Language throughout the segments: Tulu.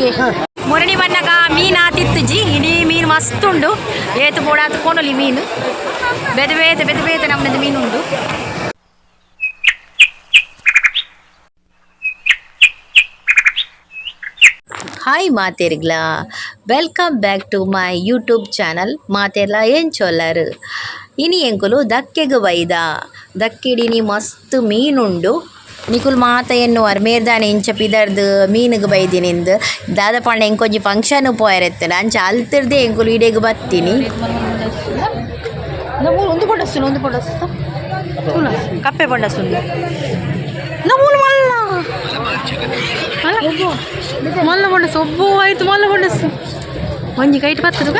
ಬೋಡ್ಚಿಗೆ. ಮೊರಣಿ ಬನ್ನಗ ಮೀನು ಆತಿತ್ತುಜಿ. ಇಡೀ ಮೀನು ಮಸ್ತ್ ಉಂಡು. ಏತು ಬೋಡಾತು ಕೊನೊಲಿ. ಮೀನು ಬೇತೆ ಬೇತೆ ಬೇತೆ ಬೇತೆ ನಮ್ಮದು ಮೀನು ಉಂಡು. ಹಾಯ್ ಮಾತೆರ್ಗ್ಲ, welcome back to my YouTube channel. ಮಾತೆರ್ಲ ಎಂಚೊಲ್ಲರು? ಇನಿ ಎಂಕುಲು ದಕ್ಕೆಗ್ ಬೈದ. ದಕ್ಕಿಡಿನಿ ಮಸ್ತ್ ಮೀನುಂಡು. ನಿಕುಲು ಮಾತ ಎನ್ನುವರ್, ಮೇರ್ದಾನೆ ಇಂಚ ಪಿದರ್ದು ಮೀನುಗು ಬೈದಿನಿಂದ್. ದಾದ ಪಂಡ ಎಂಕೊಂಜಿ ಫಂಕ್ಷನ್ ಪೋಯರೆತ್ತಂಡ. ಅಂಚ ಅಲ್ತಿರ್ದೆ ಎಂಕುಲು ಇಡೆಗ್ ಬತ್ತೀನಿ. ಒಂದು ಪೊಂಡಸ್ತು, ಒಂದು ಪೊಂಡಸ್ತು, ಕಪ್ಪೆ ಪೊಂಡಸ್ತು. ಮೂಲು ಮಲ್ಲ ಮಲ್ಲ ಪೊಂಡಸ್ತು ಒಬ್ಬ ಆಯ್ತು. ಮಲ್ಲ ಪೊಂಡಸ್ತು ಒಂಜಿ ಕೈಟ್ ಪತ್ತುಗ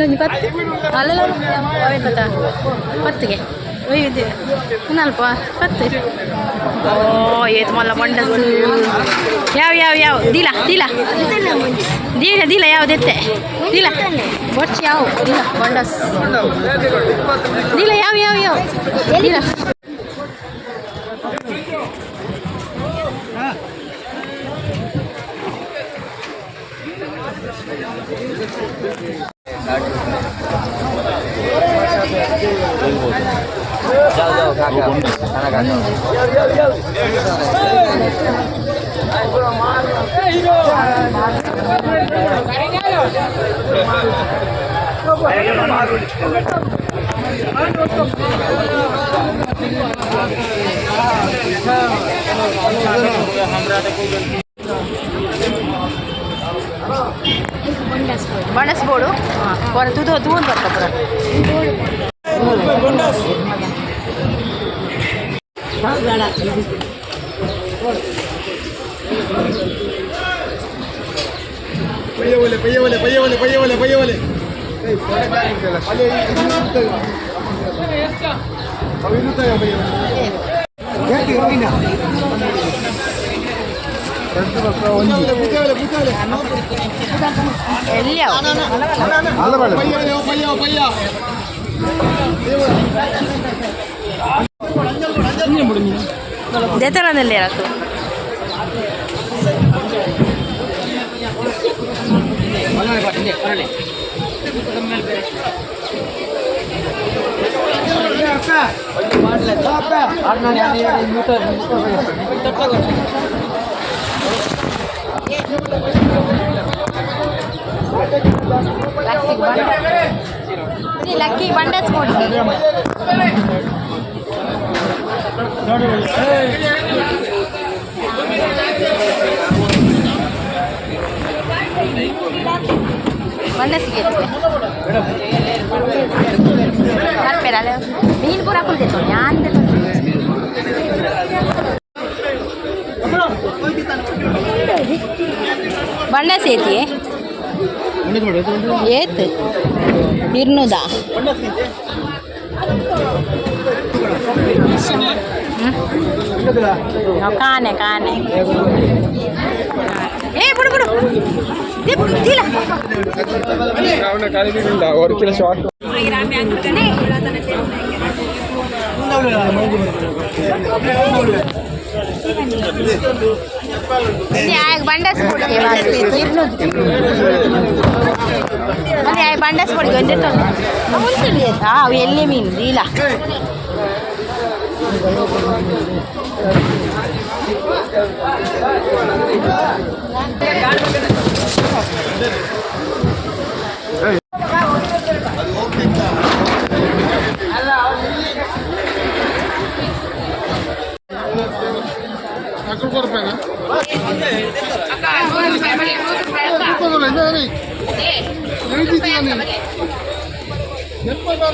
ಒಂಜಿ ಪತ್ತು ಅಲ್ಲೆಲ್ಲ ಪತ್ತ ಪತ್ತಿಗೆ ಒಯ್ಯುದೆ ಅಲ್ಪ ಪತ್ತು. ಓ, ಏತ್ ಮಲ್ಲ ಪೊಂಡಸ್ಸು! ಯಾವ ಯಾವ ಯಾವ? ದಿಲ ದಿಲ ದೀಲ ದಿಲ. ಯಾವ್ದೆತ್ತೆ ದಿಲ ಬೊಚ್ಚಿ ಯಾವ ದಿಲ ಪೊಂಡಸ್ ದಿಲ. ಯಾವ ಯಾವ ಯಾವ ದಿಲ? ಬಳಸ್ಬೋಡು ಹೊರ ತುದು ತೂಂದು ಬರ್ತ ಪುರ. ಪಯ್ಯವಲೆ ಪಯ್ಯವಲೆ ಪಯ್ಯವಲೆ ಪಯ್ಯವಲೆ ಪಯ್ಯವಲೆ. ಎಲ್ಲಿ ಅವು? ಪಯ್ಯ. ದೇತನದಲ್ಲಿ ಇರತ್ತು. ಲಕ್ಕಿ ಬಂಡಸ್ ಕೊಡಿ. ಬಂಡಸಿಗೆ ಬರ್ಪೇರಲ್ಲ. ಮೀನು ಪೂರ ಕುಲ್ದಿತ್ತು ಯಾನ್. ಬಣ್ಣ ಸೇತಿ ಏತ್ ಇರ್ನುದ. ಕಾನೆ ಕಾನೆ. ಏ, ಬಿಡು ಬಿಡು, ದಿಲ. ഒരു ഷോർട്ട്. ಬಂಡಸ್ ಕೊಡ್ಗೆ ಇರ್ನುದು. ಅದೇ ಬಂಡಸ್ ಕೊಡ್ಗೆ ಒಂದೇ. ಅವು ಎಲ್ಲೇ ಮೀನು ಇಲ್ಲ.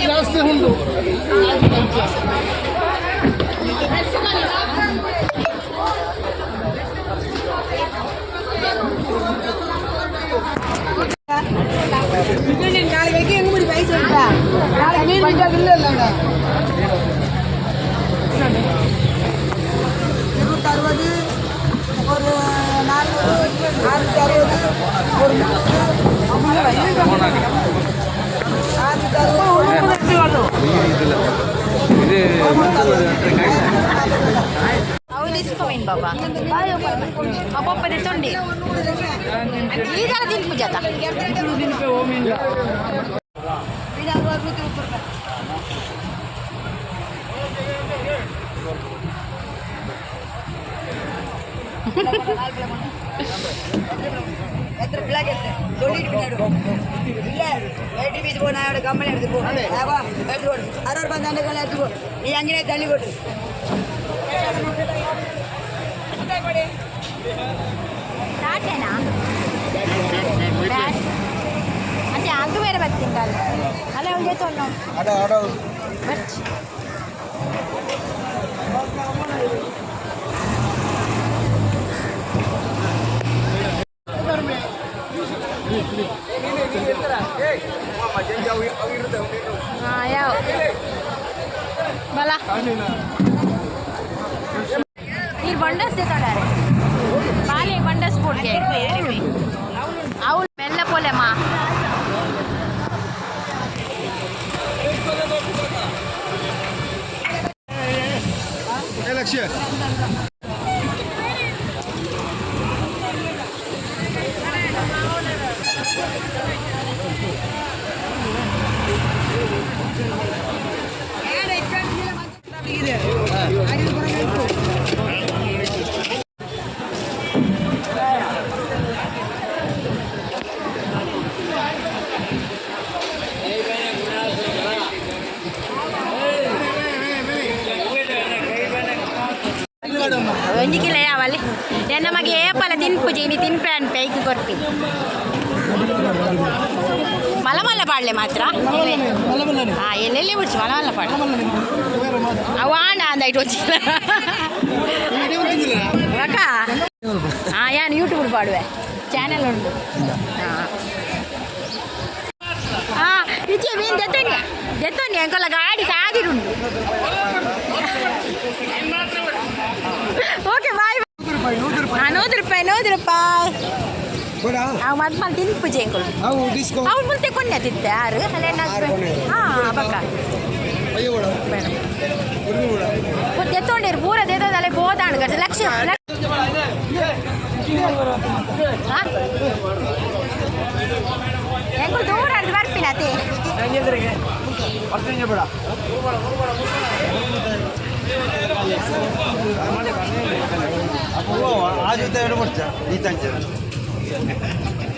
ಜಾಸ್ತಿ ಉಂಟು. நாளைக்கு எங்க முடி பைசா சொல்லிட்டா நாளைக்கு மீன் விற்காது. இல்லை இல்லைங்க. 260, ஒரு 400, 660, ஒரு 300, 660. ಅವು ಇಸ್ಕೊಮೀನ್ ಬಾಬಾ. ಅಪ್ಪಪ್ಪದೆ ತೊಂಡಿ. ಈಗಲ ತಿನ್ಪುಜಾತ. எத்தனை பிள்ளைக்கு சொல்லிட்டு பின்னாடி இல்ல வேட்டி வீசி போ. நான் கம்பெனி எடுத்து போ. வா, எடுத்து போடு. 60 ரூபாய் தாண்டே எடுத்து போ. நீ அங்கேயே தள்ளி போட்டு. ತಾಟೇನಾ? ಮತ್ತೆ ಅದು ಬೇರೆ ಬರ್ತಿಂಕಲ್ಲ ಅಲ್ಲ ಒಂದೇ ತೊಂಡು. ಅಡ ಅಡ. ಬರ್ಚಿ. ಹಾಂ, ಯಾವ ಬಲ ನೀರು ಬಂಡಸ್ ತೊಡಾರೆ ಬಾಲಿ ಬಂಡಸ್ ಪೂಡ್ಗೆ ಅವು ಮೆಲ್ಲ ಪೋಲೆಮ್ಮ. ಲಕ್ಷ್ಯ. ಒಂಜಿ ಕಿಲೋ ಯಾವಲ್ಲಿ ಎನ್ನ ಮಗೆ ಏಪಲ ತಿನ್ಪುಜಿ ಇನಿ ತಿನ್ಪೆ ಅನ್ಪೆ ಐಕ್ ಕೊರ್ಪಿ. ಮಲ ಮಲ್ಲ ಪಾಡ್ಲೆ ಮಾತ್ರ. ಹಾಂ, ಎಲ್ಲೆಲ್ಲಿ ಬಿಡ್ಚು ಮಲ ಮಲ್ಲ ಪಾಡ್ಲೆ. ಅವ ಆಂಡ ಅಂದ ಐಟ್ ಒಂಜಿ ಅಕ್ಕ. ಹಾಂ, ಯಾನ್ ಯೂಟ್ಯೂಬ್ ಪಾಡುವೆ, ಚಾನೆಲ್ ಉಂಟು. ಹಾಂ ಹಾಂ, ಇಚ್ಚೆ ಮೀನು ದೆತ್ತೋನಿ ದೆತ್ತೋನಿ ಅಂಕಲ್ಲ ಗಾಡಿ ಸಾದಿರುಂಟು. Okay, boy. ಹಾಂ, 100 ರೂಪಾಯಿ, 100 ರೂಪಾಯಿ. ಅವು ಮದ್ ಮಲ್ ತಿನ್ಪುಜೆ ಎಂಕುಲು. ಅವು ಡಿಸ್ಕೌಂಟ್. ಅವ್ನು ಮುಂದೆ ಕೊನ್ನೆ ತಿತ್ತೆ ಆರು ಅಲ್ಲ. ಹಾಂ, ಬಕ್ಕ. ಬೇಡ. ದೆತ್ತೊಂಡಿರು ಪೂರ ದೆತ್ತದಲ್ಲೇ ಬೋದಾಣು ಗಟ್ಟ ಲಕ್ಷ. ಹಾಂ, ಎಂಕುಲು ದೂರ ಅರ್ಧ ಬರ್ಪಿನ ಅದೇ. ಆಜು ಕೊಡ್ಚ ಈ ತಂಚೆ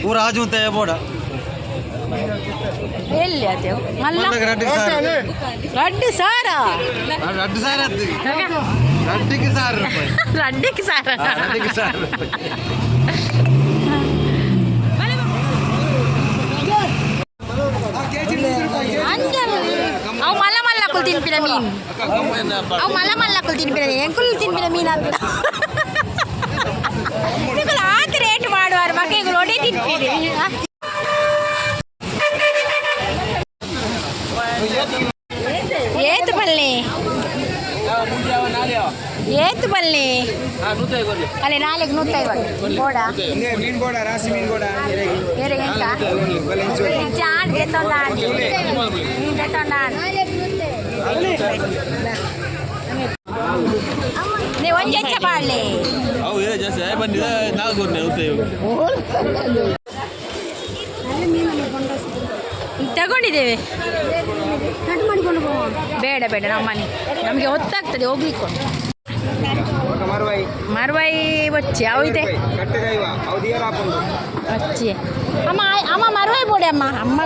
ಪೂರ ಆಜು ಬೋಡ. ಎಲ್ಲಿ ಅದೇವು ಮಲ್ಲ? ರಡ್ಡು ಸಾರು. ರಡ್ಡು ಸಾರ. ರಡ್ಡು ಸಾರ, ರಡ್ಡಿಗೆ 1000 ರೂಪಾಯಿ. ರಡ್ಡಕ್ಕೆ ಸಾರ. ರಡ್ಡಿಗೆ 1000 ರೂಪಾಯಿ. ಅಂಜಲ್ ಅವು ಮಲ್ಲ ಮಲ್ಲಕ್ಕುಲು ತಿನ್ಪಿನ ಮೀನು. ಅವು ಮಲ್ಲ ಮಲ್ಲಕ್ಕುಲು ತಿನ್ಪಿನ, ಎಂಕುಲು ತಿನ್ಪಿನ ಮೀನು ಅಂತ ನಿಕುಲು ಆತ ರೇಟ್ ಮಾಡುವಾರು ಮಕ್ಕಳಿಗೆ ಒಡೆ ತಿನ್ಪಿರಿ. ಏತು ಬಲ್ಲೆ, ಏತು ಬಲ್ಲೆ ಅಲ್ಲಿ ನಾಳೆಗೆ 150 ಬೋಡ. ಮೀನು ಬೋಡ, ರಾಸಿ ಮೀನು ಬೋಡ. ಬೇರೆ ಎಂತ ಚಾಟ್ ದೆತ್ತೊಂಡ, ಮೀನು ದೆತ್ತೊಂಡ. ನೀವು ಒಂಜಿ ಹೆಚ್ಚ ಪಾಡ್ಲೆ. ಅವು ಇದೆ ಜಾಸ್ತಿ ಆಯ್ ಬಂದಿದೆ ನಾಲ್ಕು 150. ತಗೊಂಡಿದ್ದೇವೆ. ಬೇಡ ಬೇಡ, ನಮ್ಮ ಮನೆ ನಮಗೆ ಹೊತ್ತಾಗ್ತದೆ ಹೋಗ್ಲಿಕ್ಕೆ ಉಂಟು. ಮರುವಾಯಿ. ಮರುವಾಯಿ ಬಚ್ಚಿ ಅವು ಇದೆ. ಕಟ್ಟೆದೈವ ಅವು ದಿಯರ ಹಾಕೊಂಡು. ಬಚ್ಚಿ ಅಮ್ಮ ಅಮ್ಮ ಮರುವಾಯಿ ಬೋಡೆ ಅಮ್ಮ ಅಮ್ಮ.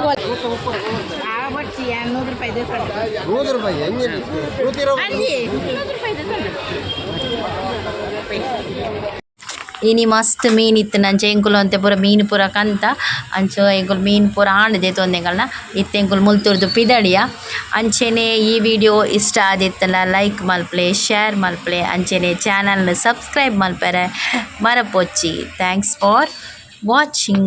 100 ರೂಪಾಯಿ ಹೆಂಗೆ? ಅಲ್ಲಿ 100 ರೂಪಾಯಿ. ಇನಿ ಮಸ್ತ್ ಮೀನು ಇತ್ತು ನಂಚ ಎಂಕುಲು ಅಂತೆ ಪೂರ ಮೀನು ಪೂರ ಕಂತ. ಅಂಚ ಎಂಕುಲು ಮೀನು ಪೂರ ಆಂಡ್ ದೆತೊಂದೆಂಕಲ್ನ. ಇತ್ತೆ ಎಂಕುಲು ಮುಲ್ತುರ್ದು ಪಿದಡಿಯ. ಅಂಚೆನೆ ಈ ವಿಡಿಯೋ ಇಷ್ಟ ಆದಿತ್ತಲ್ಲ ಲೈಕ್ ಮಲ್ಪಲೆ, ಶೇರ್ ಮಲ್ಪಲೆ. ಅಂಚೆನೆ ಚಾನಲ್ನ ಸಬ್ಸ್ಕ್ರೈಬ್ ಮಲ್ಪರೆ ಮರಪೊಚ್ಚಿ. Thanks for watching.